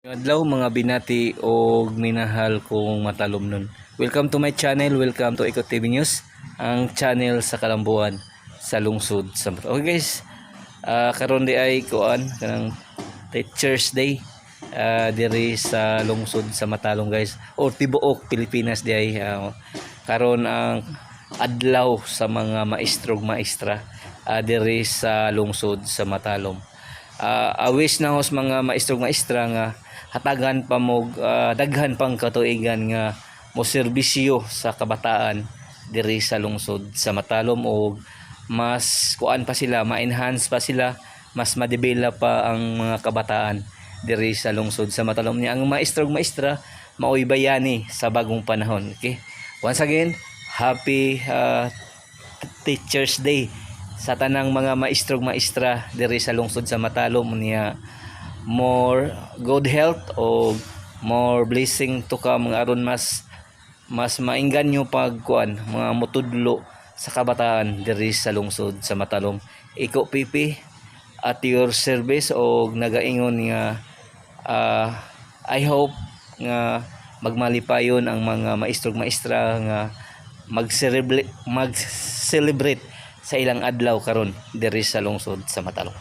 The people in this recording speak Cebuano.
Adlaw, mga binati og minahal kong matalomnon. Welcome to my channel, welcome to Eco TV News, ang channel sa kalambuan sa lungsod sa. Okay guys, karon di ay kuan kanang Teachers Day diri sa lungsod sa Matalom, guys, or tibuok Pilipinas di ay karon ang adlaw sa mga maestrog maestra diri sa lungsod sa Matalom. I wish na sa mga maestrog maestra nga hatagan pa mo daghan pang katuigan nga mo serbisyo sa kabataan diri sa lungsod sa Matalom og mas kuan pa sila, ma-enhance pa sila, mas ma-develop pa ang mga kabataan diri sa lungsod sa Matalom niya. Ang maestrog maestra maoy bayani sa bagong panahon. Okay, once again, happy Teachers Day sa tanang mga maestrog maestra diri sa lungsod sa Matalom niya. More good health o more blessing to come nga aron mas mas maingganyo pag kuan mga mutudlo sa kabataan diri sa lungsod sa Matalom. Iko PP at your service og nagaingon nga I hope nga magmalipayon ang mga maestrog maestra nga mag-celebrate sa ilang adlaw karon diri sa lungsod sa Matalom.